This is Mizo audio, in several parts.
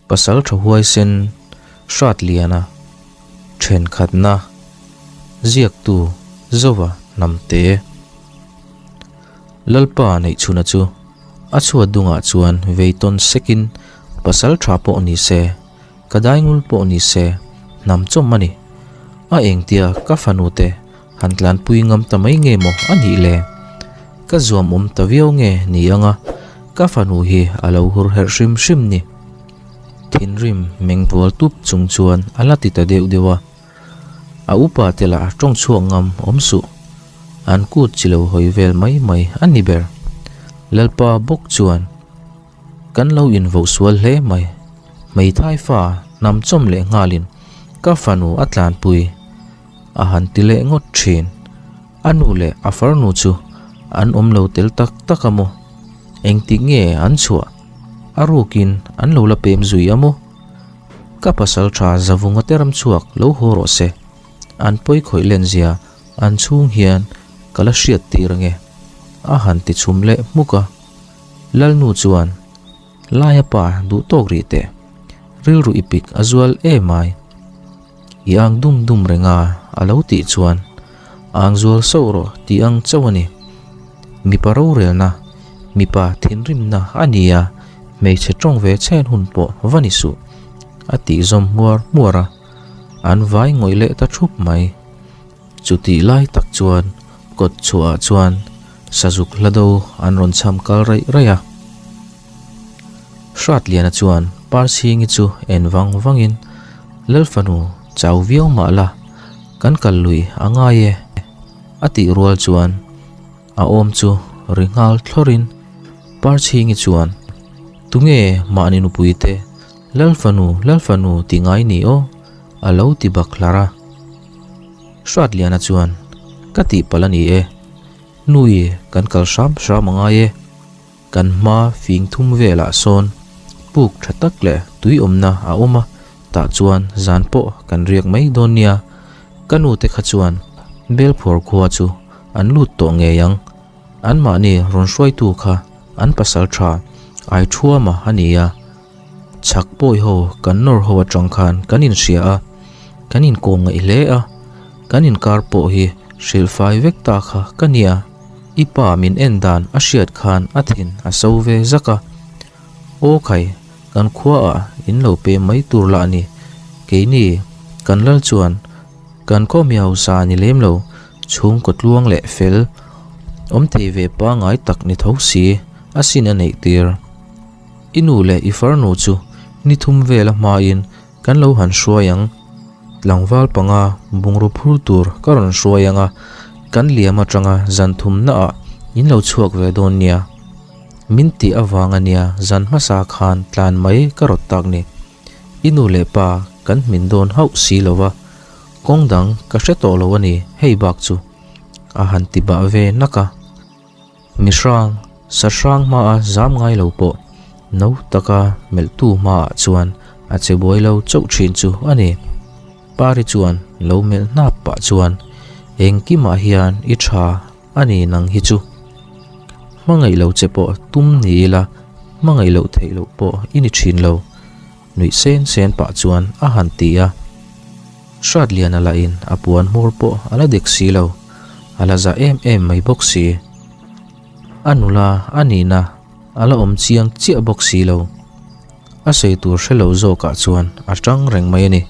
Pasalṭha huaisen Hratliana ṭhenkhatna ziaktu Zova Hnamte Lalpa neihchhuna chu a chhuat dungah chuan vei tawn sekin pasalṭha pawh ni se, ka daingul pawh ni se hnam chawm a ni. A engtia ka fanute han tlanpui ngam ta mai nge maw a nih le? Ka zuam awm ta viau nge ni anga ka fanu hi a lo hur herh hrim hrim ni. Thinrim meng bual tup chung chuan a la ti ta deuh deuh a. A upa te lah tawng chhuak ngam awm suh. An kut chi lo hawi vel mai mai a ni ber. Lalpa bawk chuan Kan lo invoh sual hle mai. Hmeithai fa hnam chawm leh nghalin ka fanu a tlanpui a han ti leh ngawt thin. A nu leh a farnu chu an awm lo tel tak tak a maw? Engtik nge an chhuah? A rukin an lo la pem zui a maw? Ka pasal tha zavunga te ram chhuak lo haw rawh se. An pawi khawih len zia an chhung hian ka la hriat tir ange. A han ti chhum leh hmuk a. Lalnu chuan, Laia pa duh tawk rih teh. Rilru i pik a zual em ai. I ang dum dum reng a, a lo tih chuan, Ang zual sauh rawh tih ang chauh a ni. Mipa rorelna, mipa thinrimna a ni a, hmeichhe tawng ve chhen hun pawh va ni suh, a tih zawm hmuar hmuar a. An vai ngawih leh ta thup mai. Chutih lai tak chuan kawt chhuahah chuan sazuk hla do an rawn cham kal raih raih a. Hratliana chuan Parchhingi chu en vang vangin, Lalfanu chau viau mah la, kan kal lui a ngai e, a tih rual chuan a awm chu ri nghal thlawrin Parchhingi chuan, Tunge mahni nupuite Lalfanu, Lalfanu ti ngai ni aw? A lo ti bak hlar a. Hratliana chuan, Ka tihpalh a ni e. Nui kan kal hram hram a ngai e. Kan hma fing thum velah sawn puk tha tak leh tui awmna a awm a, tah chuan zan pawh kan riak mai dawn nia. Ka nu te kha chuan Belphuar khua chu an lut tawh ngei ang. Anmahni rawn hruaitu kha an pasal tha Aithuama a ni a. Chhak pawi ho kan nawr ho atang khan kan inhria a, kan inkawm ngaih hle a, kan inkar pawh hi hrilh fai vek ta kha ka nia. I pa min en dan a hriat khan a thin a so ve zak a. Aw khai, kan khuaah in lo pe mai tur lah ni. Keini kan lal chuan kan khaw mi hausa ni lem lo, chhungkaw tluang leh fel awm thei ve pangai tak ni tho si a sin a neih tir. I nu leh i farnu chu ni thum vela hmain kan lo han hruai ang. Tlangval panga bungraw phur tur ka rawn hruai ang a, kan liam atanga zan thumnaah in lo chhuak ve dawn nia. Min tih avang a nia zan hmasa khan tlan mai ka rawt tak ni. I nu leh pa kan hmin dawn hauh si lo va, kawng dang ka hre tawh lo a ni hei bak chu. A han ti bah ve nak a. Mi hrang, sa hrang hmaa zam ngai lo pawh no taka melhtu hmaah chuan a che buai lo chauh thin chu a ni. Pari chuan lo melh hnap pah chuan, Engkimah hian i tha a ni nang hi chu. Hmangaih lo che pawh tum ni ila, hmangaih loh theih loh pawh i ni thin lo, nuih sen sen pah chuan a han ti a. Hratliana lahin a puan hmawr pawh a la dek si lo, a la za em em mai bawk si. A nula a nihna a la awm chiang chiah bawk si lo. A sawi tur hre lo zawkah chuan a tang reng mai a ni.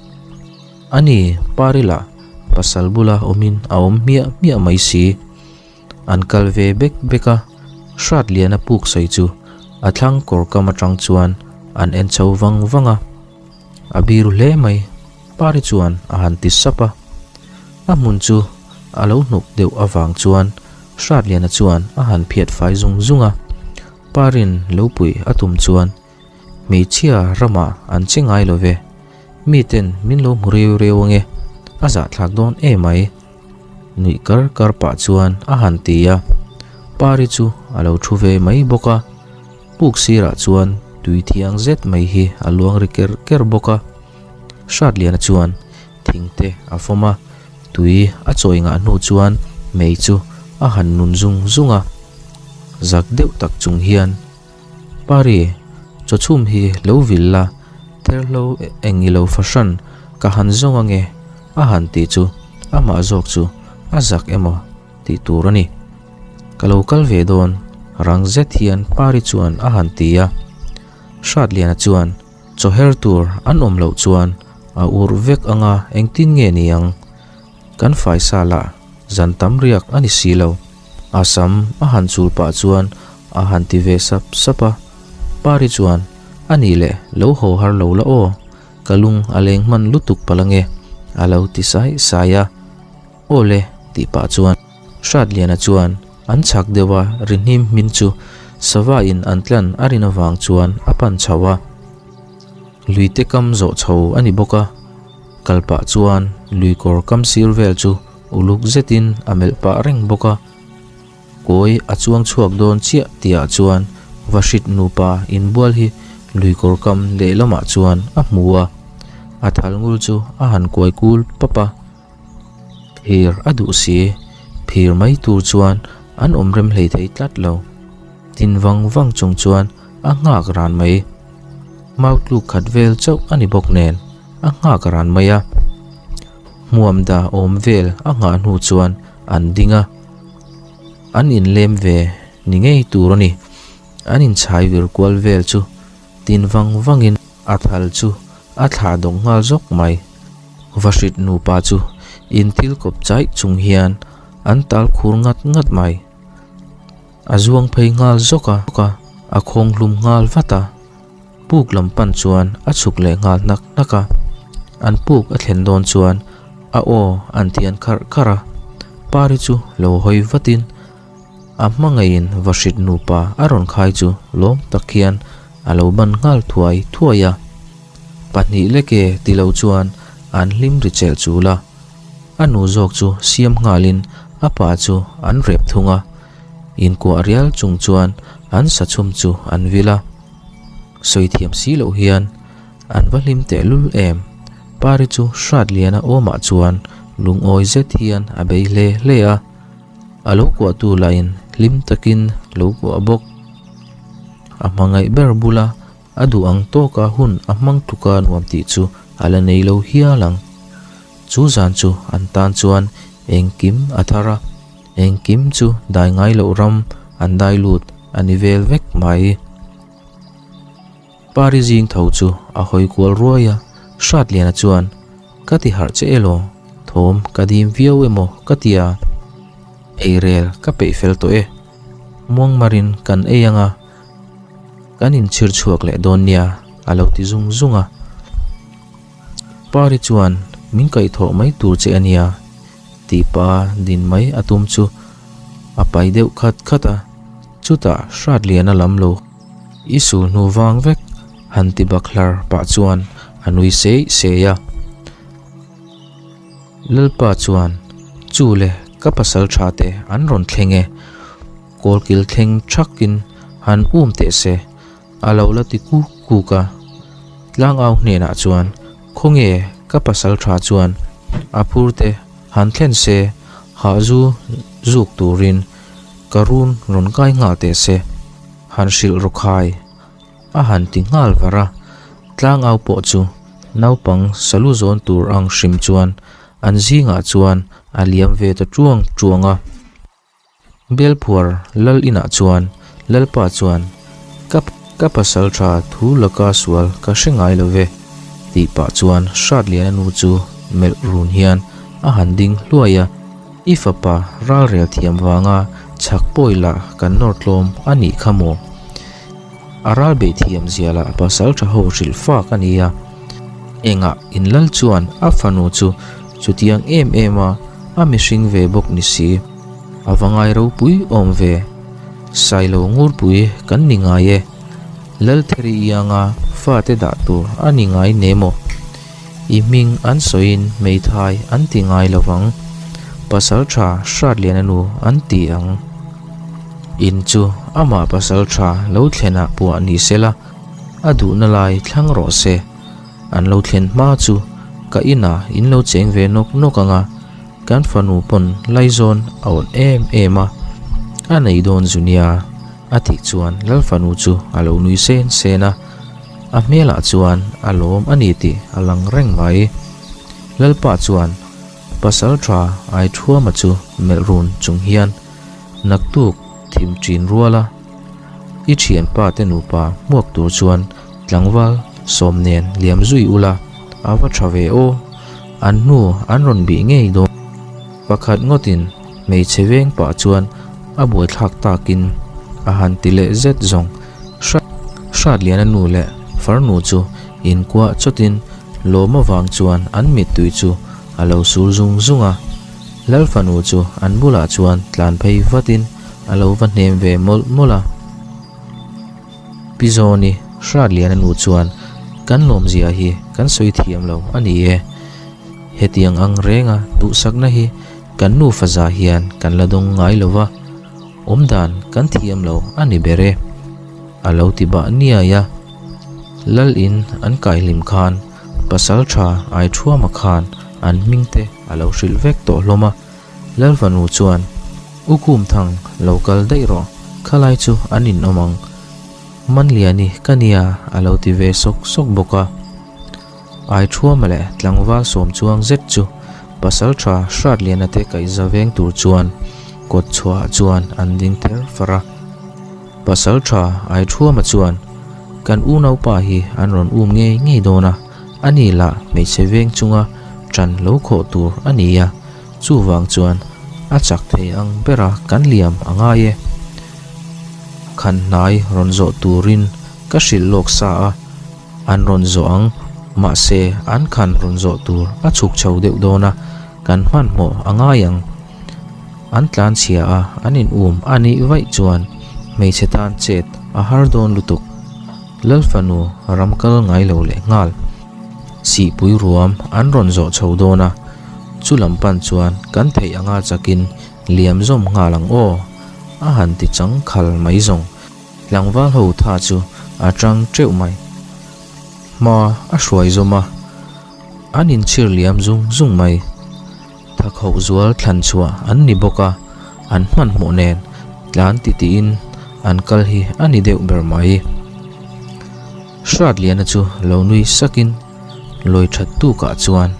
Ani Parila pasal bula awmin a awm hmiah hmiah mai si. An kal ve bek bek a, Hratliana puk sawi chu a thlang kawr kam atang chuan an en chho vang vang a. A biru hle mai, Pari chuan a han ti sap a. A hmun chu a lo hnuk deuh avang chuan Hratliana chuan a han phiat fai zung zung a. Parin lo puih a tum chuan hmeichhia ramah an che ngai lo ve, miten min lo hmu reu reu ange, a zahthlak dawn emai. Nuih kar kar pah chuan a han ti a, Pari chu a lo thu ve mai bawk a. Puk sirah chuan tui thiang zet mai hi a luang ri ker ker bawk a. Hratliana chuan thing te a fawm a, tui a chawi ngah hnu chuan mei chu a han nun zung zung a. Zak deuh tak chung hian, Pari, chawchhum hi lo vil la, Therhlo eng ilo fahran ka han zawng ange a han tih chu amah zawk chu a zak emaw tih tur a ni. Ka lo kal ve dawn rang zet hian Pari chuan a han ti a. Hratliana chuan chaw her tur an awm loh chuan a ur vek anga engtin nge ni ang? Kan faisa lah zan tam riak a ni si lo. A sam a han chul pah chuan a han ti ve sap sap a. Pari chuan A nih leh lo haw har lo la aw, ka lung a leng hman lutuk palh ange a lo ti sai sai a. Aw le tih pah chuan Hratliana chuan an chhak deuh a ri hnim hmin chu sava in an tlan a rin avang chuan a pan chho a. Luite kam zawh chho a ni bawk a, kal pah chuan lui kawr kam sir vel chu uluk zetin a melh pah reng bawk a. Kawi a chuang chhuak dawn chiah tihah chuan Vahrit nupa inbual hi luikawr kam lehlamah chuan a hmu a, a thal ngul chu a han kuai kul pap a. Phir a duh si, phir mai tur chuan an awm rem hlei thei tlat lo. Tin vang vang chung chuan a nghak ran mai. Mau tluk khat vel chauh a ni bawk nen a nghak ran mai a. Hmuam da awm vel a nghah hnu chuan an ding a. An inlem ve ni ngei tur a ni. An inchhai vir kual vel chu tin vang vangin a thal chu a thlah dawng nghal zawk mai. Vahrit nupa chu inthil kawp chaih chung hian an tal khur ngat ngat mai. A zuang phei nghal zawk a, a khawng hlum nghal vat a. Puk lam pan chuan a chhuk leh nghal hnak hnak a, an puk a thlen dawn chuan a aw an thian kharh kharh a, Pari chu lo hawi vatin a hmangaihin Vahrit nupa a rawn khai chu lawm tak hian a lo ban nghal thuai thuai a, pahnih leke ti lo chuan an hlim ri chelh chul a, a nu zawk chu siam nghalin a pa chu an rep thung a, inkuah rial chung chuan an sachhum chu an vil a. Sawi thiam si loh hian an va hlim teh lul em. Pari chu Hratliana awmah chuan lungawi zet hian a bei hle hle a, a lo kuahtu lahin hlim takin lo kuah bawk. A hmangaih ber bula a duh ang tawka hun a hmang tluka nuam tih chu a la nei lo hial ang. Chu zan chu an tan chuan engkim a thar a, engkim chu dai ngai loh ram an dai lut a ni vel vek mai. Pari zing tho chu a hawi kual ruai a, Hratliana chuan, Ka ti harh che elaw, thawm ka dim viau emaw ka ti a, eirel ka peih fel tawh e, muangmarin kan ei anga kan inchhir chhuak leh dawn nia a lo ti zung zung a. Pari chuan, Min kaihthawh mai tur che a nia tih pa din mai a tum chu a pai deuh khat khat a, chutah Hratliana lam lo i sul hnu vang vek han ti bak hlar pah chuan a nui sei sei a. Lalpa chuan, Chu le, ka pasal tha te an rawn thleng e, kawlkil thleng thakin han um teh se, A lo la ti kuk kuk a, tlangau hnenah chuan, Khawnge ka pasal tha chuan a phur te han thlen se, hahzu zuk turin ka run rawn kai nghal teh se, han hrilh rawk hai a han ti nghal var a, tlangau pawh chu naupang salu zawn tur ang hrim chuan an zingah chuan a liam ve ta tuang tuang a. Belphuar lal inah chuan Lalpa chuan, Ka ka pasal tha thu laka sual ka hre ngai lo ve, tih pah chuan Hratliana nu chu melh run hian a han ding hluai a, I fapa ralrel thiam vanga chhak pawi lah kan nawr tlawm a nih kha maw? A ral beih thiam zia lah pasal tha ho hrilh fak a ni a, engah in lal chuan a fanu chu chutiang em em a a mihring ve bawk ni si. A va ngai ropui awm ve. Sailo ngurpui kan ni ngai e. Laltheri ianga fate dah tur a ni ngai ne maw? I hming an sawiin hmeithai an ti ngai lo vang. Pasal tha Hratliana nu an ti ang. In chu amah pasal tha lo thlenah puah ni sela, a duhna lai thlang rawh se. An lo thlen hma chu ka inah in lo cheng ve nawk nawk ang a. Kan fanu pawn laizawn a awlh em em a, a nei dawn zu nia, a tih chuan Lalfanu chu a lo nui sen sen a. A hmelah chuan a lawm a ni tih a lang reng mai. Lalpa chuan Pasalṭha Aithuama chu melh run chung hian naktuk thim ṭin rual a, i ṭhianpa te nupa hmuak tur chuan tlangval sawm nen liam zui ula a va ṭha ve aw, an hnu an rawn bih ngei dawn. Pakhat ngawtin hmeichhe veng pah chuan a buaithlak takin a han ti leh zet zawng. Hratliana nu leh farnu chu inkuah chawtin lawm avang chuan an mittui chu a lo sur zung zung a. Lal fanu chu an bulah chuan tlan phei vatin a lo va hnem ve mawlh mawlh a. Pi Zawni Hratliana nu chuan kan lawmzia hi kan sawi thiam lo a ni e. Hetiang ang renga duhsakna hi kan nufa za hian kan la dawng ngai lo va, awmdan kan thiam lo a ni ber e, a lo ti bah niai a. Lal in an kaihlim khan pasal tha Aithuama khan an hming te a lo hrilh vek tawh hlawm a. Lal fanu chuan, U Kumthang, lo kal daih rawh, khalai chu an inawm ang. Manliani ka nia a lo ti ve sawk sawk bawk a. Aithuama leh tlangval sawm chuang zet chu pasaltha Hratliana te kaihza veng tur chuan kawt chhuahah chuan an ding ther far a. Pasaltha Aithuama chuan, Kan unaupa hi an rawn um ngei ngei dawn a, ani lah hmeichhe veng chunga ṭan lo khawh tur a ni a, chuvang chuan a chak thei ang bera kan liam a ngai e. Khan hnai rawn zawh turin ka hrilh lawk sa a. An rawn zawh ang, mahse an khan rawn zawh tur a chhuk chho deuh dawn a, kan hmanhmawh a ngai ang. An tlan chhia a, an in um a nih vaih chuan hmeichhe tan chet a har dawn lutuk. Lal fanu ram kal ngai lo leh nghal. Sihpui ruam an rawn zawh chho dawn a, chu lam pan chuan kan theih anga chakin liam zawm nghal ang aw, a han ti chang khal mai zawng. Tlangval ho tha chu a tang teuh mai. Hma a hruai zawm a, an inchhir liam zung zung mai. Thakhoh zual thlan chhuah an ni bawk a, an hmanhmawh nen tlan titiin an kal hi a ni deuh ber mai. Hratliana chu lo nui sakin lawi that tukah chuan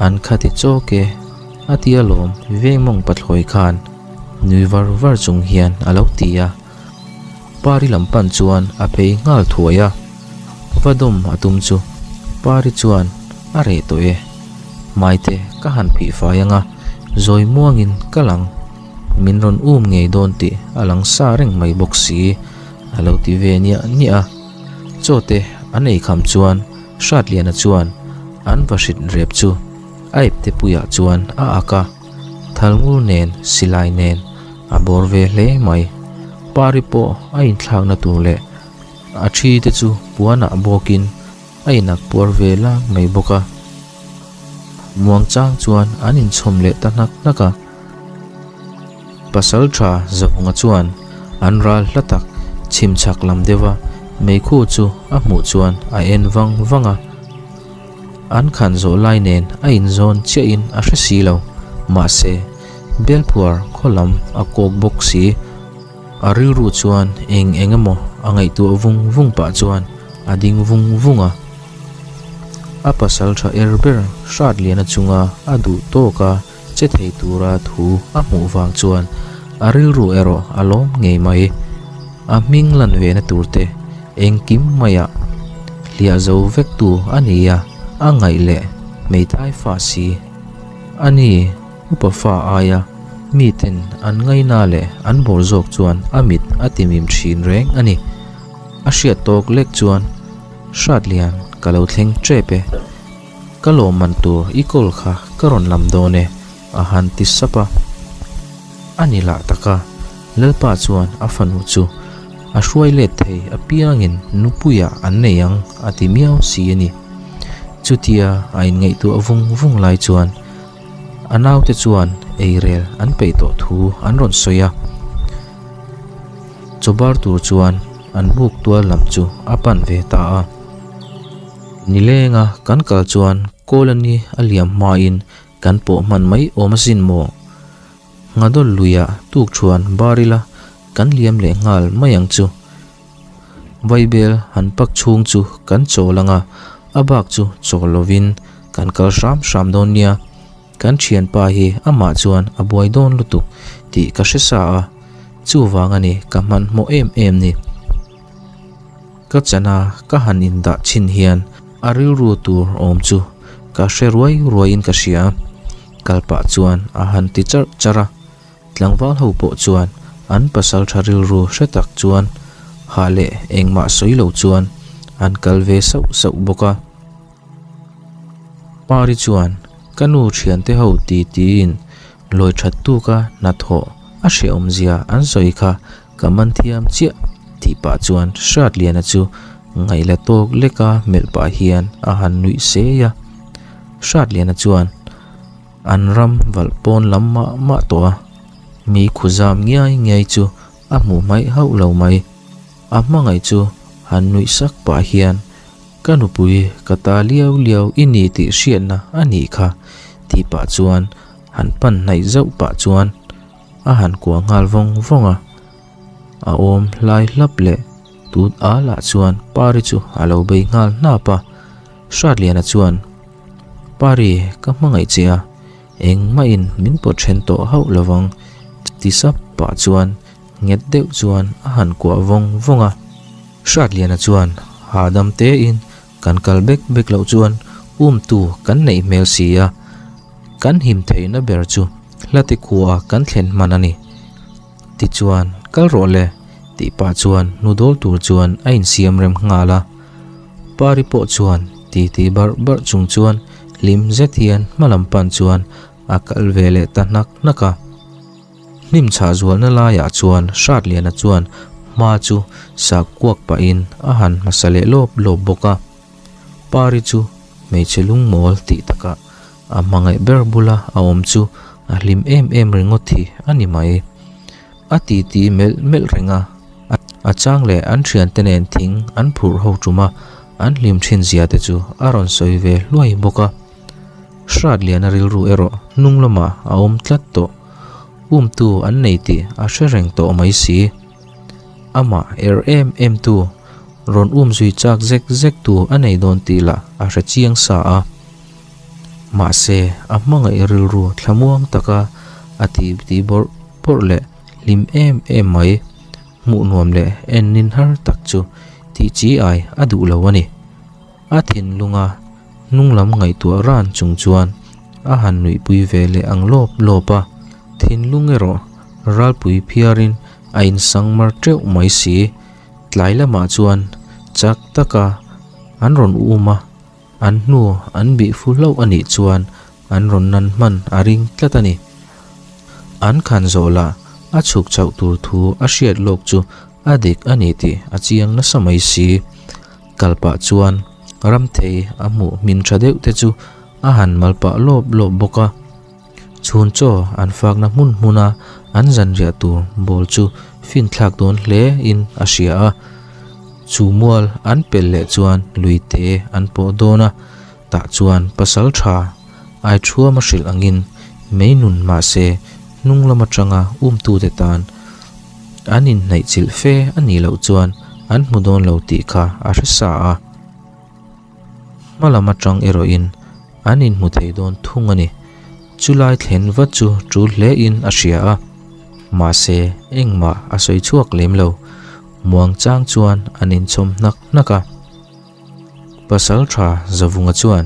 an khati chawk e a tia lawm vengmawng pathlawi khan nui var var chung hian a lo ti a. Pari lam pan chuan a phei nghal thuai a, va dawm a tum chu Pari chuan a reh tawh e, Maite ka han phih fai anga zawi muangin ka lang, min rawn um ngei dawn tih a lang sa reng mai bawk si a lo ti ve niah niah a, chaw te an ei kham chuan Hratliana chuan an va hrit rep chu a ipte puiah chuan a ak a. Thalngur nen silai nen a bawr ve hle mai. Pari pawh a inthlakna tur leh a thi te chu puanah bawkin a inak puar ve lang mai bawk a. Muangchang chuan an inchhawm leh ta hnak hnak a. Pasaltha Zavunga chuan an ral hla tak chhim chhak lam deuha meikhu chu a hmuh chuan a en vang vang a. An khan zawh lai nen a inzawn chiahin a hre si lo. Mahse, Belphuar khaw lam a kawk bawk si. A rilru chuan eng eng emaw a ngaihtuah vung vung pah chuan a ding vung vung a. A pasal tha er ber Hratliana chunga a duh tawk a che thei tura thu a hmuh vang chuan a rilru erawh a lawm ngei mai. A hming lan ve na tur te engkim maiah hliah zo vek tu a ni a, a ngaih leh hmeithai fa si a ni. Upa fa aia miten an ngaina leh an bawr zawk chuan a mit a timim thin reng a ni. A hriat tawk lek chuan Hratlian ka lo thleng tep e. Ka lawmman tur i kawl kha ka rawn lam dawn e, a han ti sap a. A ni lah tak a, Lalpa chuan a fanu chu a hruai let thei apiangin nupuiah an nei ang a ti miau si a ni. Chutia a inngaihtuah vung vung lai chuan a naute chuan eirel an peih tawh thu an rawn sawi a. Chawbar tur chuan an buk tual lam chu a pan ve ta a. Nilenga kan kal chuan Colony a liam hmain kan pawh hman mai awm asin maw? Nghadawl luiah tuk thuan bar ila kan liam leh nghal mai ang chu. Vaibel han pak chhung chu kan chawl anga, a bak chu chawl lovin kan kal hram hram dawn nia. Kan thianpa hi amah chuan a buai dawn lutuk tih ka hre sa a, chuvang a ni ka hmanhmawh em em ni. Ka chana ka han indah chhin hian a rilru tur awm chu ka hre ruai ruaiin ka hria. Kal pah chuan a han ti charh charh a, tlangval ho pawh chuan an pasal tha rilru hre tak chuan hah leh engmah sawi lo chuan an kal ve sauh sauh bawk a. Pari chuan ka nu thiante ho ti tiin lawi that tuka hnathawh a hrehawmzia an sawi kha ka man thiam chiah tih pah chuan Hratliana chu ngaihla tawk leka melh pah hian a han nuih sei a. Hratliana chuan an ram valh pawn lam mah mah tawh a, mi khuzam ngiai ngiai chu a hmuh hmaih hauh lo mai. A hmangaih chu han nuih sak pah hian Ka nupui ka ta liau liau i ni tih hriatna a nih kha tih pah chuan han pan hnaih zauh pah chuan a han kuah nghal vawng vawng a. A awm hlai hlap leh tut al ah chuan Pari chu a lo bei nghal hnap a. Hratliana chuan, Pari ka hmangaih che a, engmahin min pawt then tawh hauh lovang ti sap pah chuan Nghet deuh chuan a han kuah vawng vawng a. Hratliana chuan hahdam tein kan kal bek bek loh chuan umtu kan neih hmel si a, kan him theihna ber chu hlate khua kan thlen hman a ni. Tichuan, kal rawh le tih pah chuan hnudawl tur chuan a insiam rem nghal a. Pari pawh chuan titi barh barh chung chuan hlim zet hian hmalam pan chuan a kal ve leh ta hnak hnak a. Hnim chhah zualna laiah chuan Hratliana chuan hma chu sak kuak pahin a han hmasa leh lawp lawp bawk a. Pari chu hmeichhe lungmawl tih takah a hmangaih ber bula a awm chu a hlim em em ringawt hi a ni mai. A titi melh melh reng a, a chang leh an thiante nen thing an phurh ho tum a, an hlim thin zia te chu a rawn sawi ve hluai bawk a. Hratliana rilru erawh hnung lamah a awm tlat tawh. Umtu an nei tih a hre reng tawh mai si. Amah er em em tu, rawn um zui chak zek zek tu a nei dawn tih lah a hre chiang sa a. Mahse, a hmangaih rilru thlamuang taka a ti ti bawrh bawrh leh hlim em em mai. Hmuh nuam leh en nin har tak chu tih chi ai a duh lo a ni. A thinlunga hnunglam ngaihtuah ran chung chuan a han nuihpui ve leh ang lawp lawp a, thinlung erawh ralpui phiarin a insang mar teuh mai si. Tlai lamah chuan chak taka an rawn um a, an hnu an bih fu hlauh a nih chuan an rawn nan hman a ring tlat a ni. An khan zawh lah a chhuk chhoh tur thu a hriat lawk chu a dik a ni tih a chiang nasa mai si. Kal pah chuan Ramthei a hmuh hmin tha deuh te chu a han mal pah lawp lawp bawk a. Chhun chaw an fakna hmun hmuna an zanriah tur bawl chu finthlak dawn hle in a hria a. Chu mual an pel leh chuan lui te an pawh dawn a, tah chuan pasal tha ai thuam a hrilh angin mei nun mahse hnung lam atanga umtute tan An inhnaih chilh fe a nih loh chuan an hmu dawn lo tih kha a hre sa a. Hma lam atang erawhin an inhmu thei dawn thung a ni. Chulai thlen vat chu tul hle in a hria a. Mahse engmah a sawi chhuak lem lo. Muang chang chuan an inchawm hnak hnak a. Pasal tha Zavunga chuan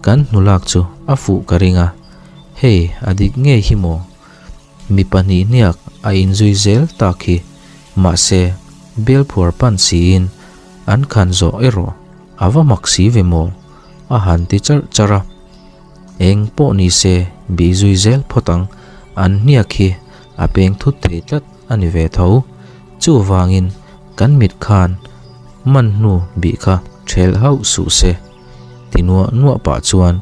kan hnulak chu a fuh ka ring a, hei a dik ngei hi maw? Mi pahnih hniak a inzui zel tak hi mahse Belphuar pan siin an khan zawh erawh a va mak si ve maw a han ti charh charh a. Eng pawh ni se bih zui zel phawt ang, an hniak hi a peng thut thei tlat a ni ve tho. Chuvangin kan mit khan man hnu bih kha ṭhelh hauh suh se ti nuah nuah pah chuan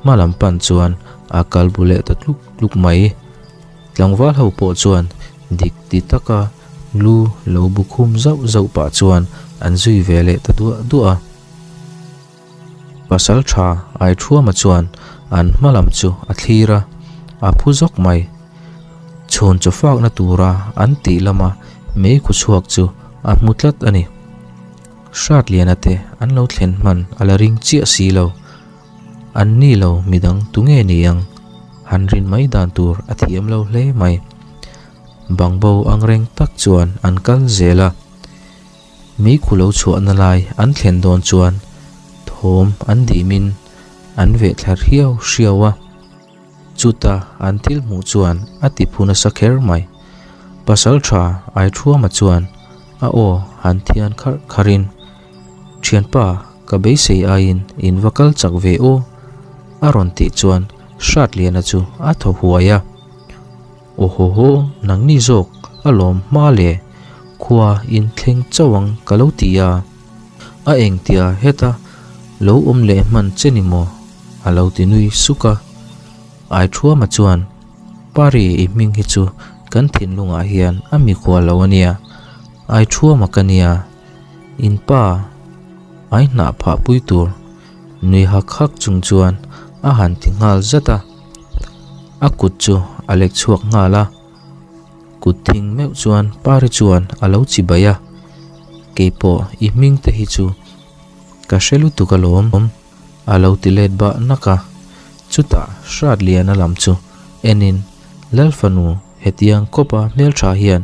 Hma lam pan chuan a kal bu leh ta tluk tluk mai. Tlangval ho pawh chuan dik ti taka lu lo bu khum zauh zauh pah chuan an zui ve leh ta duah duah a. Pasal tha Aithuama chuan an hma lam chu a thlir a, a phu zawk mai. Chhun chaw fakna tura an tih lama mei khu chhuak chu a hmu tlat a ni. Hratliana te an lo thlen hman a la ring chiah si lo. An ni lo midang tunge ni ang? Han rin mai dan tur a thiam lo hle mai. Bangbo ang reng tak chuan an kal zel a. Meikhu lo chhuahna lai an thlen dawn chuan thawm an dimin an veh thla hriau hriau a. Chuta an thil hmuh chuan a ti phu nasa kher mai. Pasaltha Aithuama chuan a aw han thian kharh kharhin, Thianpa, ka beisei aiin in va kal chak ve aw, a rawn tih chuan Hratliana chu a thaw huai a. Aw haw haw, nangni zawk a lawm hma le, khua in thleng chauh ang ka lo ti a. A engtia heta lo awm leh hman che ni maw? A lo ti nui suk a. Aithuama chuan, Pari i hming hi chu kan thinlungah hian a mikhua lo a nia. Aithuama ka nia. In pa ai hnah phah pui tur nui hak hak chung chuan a han ti nghal zat a. A kut chu a lek chhuak nghal a. Kut thing meuh chuan Pari chuan a lo chi bai a. Keipawh i hming te hi chu ka hre lutuk alawm. A lo ti let bah nak a, chutah Hratliana lam chu enin Lal fanu hetiang kawpa hmeltha hian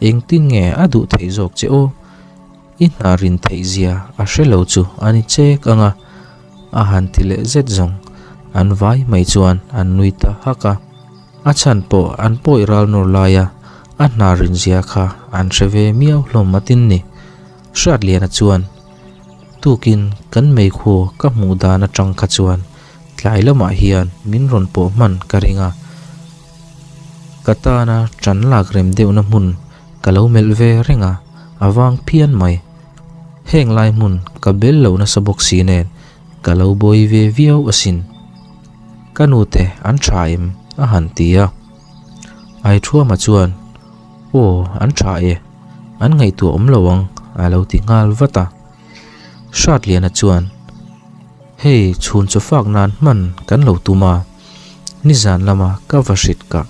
engtin nge a duh theih zawk che aw? I hna rin theih zia a hre lo chu a ni chek ang a, a han ti leh zet zawng. An vai mai chuan an nui ta hak a, a chhan pawh an pawi ral nawr laia a hna rin zia kha an hre ve miau hlawm atin ni. Hratliana chuan. Tukin kan meikhu ka hmuh dan atang kha chuan tlai lamah hian min rawn pawh hman ka ring a, ka tana tan lak rem deuhna hmun ka lo melh ve reng a, a vang phian mai. Heng lai hmun ka bel lo nasa bawk si nen ka lo bawi ve viau asin. Ka nute an tha em? a han ti a. Aithuama chuan, Aw, an tha e. An ngaihtuah awm lo ang, a lo ti nghal vat a. Hratliana chuan, Hei chhun chaw fak nan hman kan lo tum a, nizan lama ka va hrit kah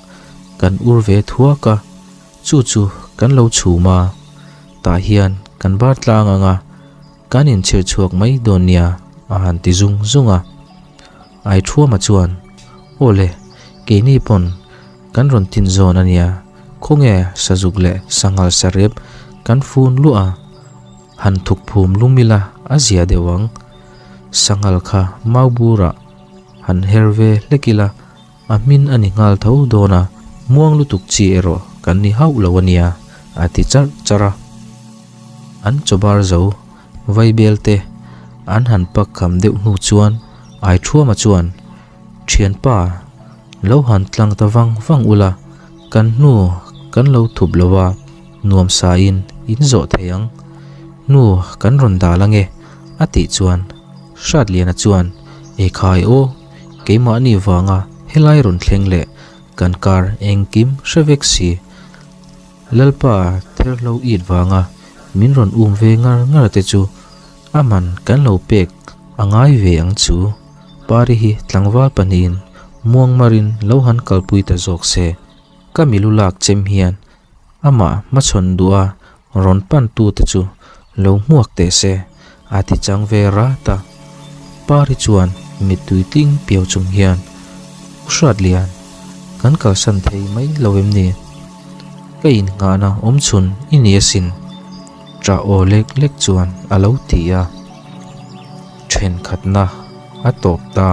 kan ur ve thuak a, chu chu kan lo chhum a, tah hian kan bar tlang ang a, kan inchhir chhuak mai dawn nia, a han ti zung zung a. Aithuama chuan, Aw le, keini pawn Kan rawn tin zawn a nia, khawnge sazuk leh sanghal sarep kan fun luah a, han thuk phum lum ila a zia deuh ang. Sanghal kha mau burah han her ve hlek ila a hmin a ni nghal tho dawn a, muang lutuk chi erawh kan ni hauh lo a nia, a ti charh charh a. An chawbar zo vaibel te an han pak kham deuh hnu chuan Aithuama chuan, Thianpa, lo han tlang ta vang vang ula, kan hnu kan lo thup lo a, nuam sain in zawh thei ang. Hnu kan rawn dal ange, a tih chuan Hratliana chuan, Ekhai aw, keimahni vanga helai rawn thleng leh kan kar engkim hre vek si. Lalpa therhlo it vanga min rawn um ve ngar ngar te chu a man kan lo pek a ngai ve ang chu. Pari hi tlangval pahnihin muangmarin lo han kalpui ta zawk se, ka milu lak chem hian amah hmachhawn duha rawn pan tute chu lo hmuak teh se, a ti chang ve rat a. Pari chuan mittui tling piau chung hian, U Hratlian, kan kalsan thei mai lo em ni? Ka innghahna awmchhun i ni asin, ṭah aw lek lek chuan a lo ti a. Thenkhatna a tawp ta.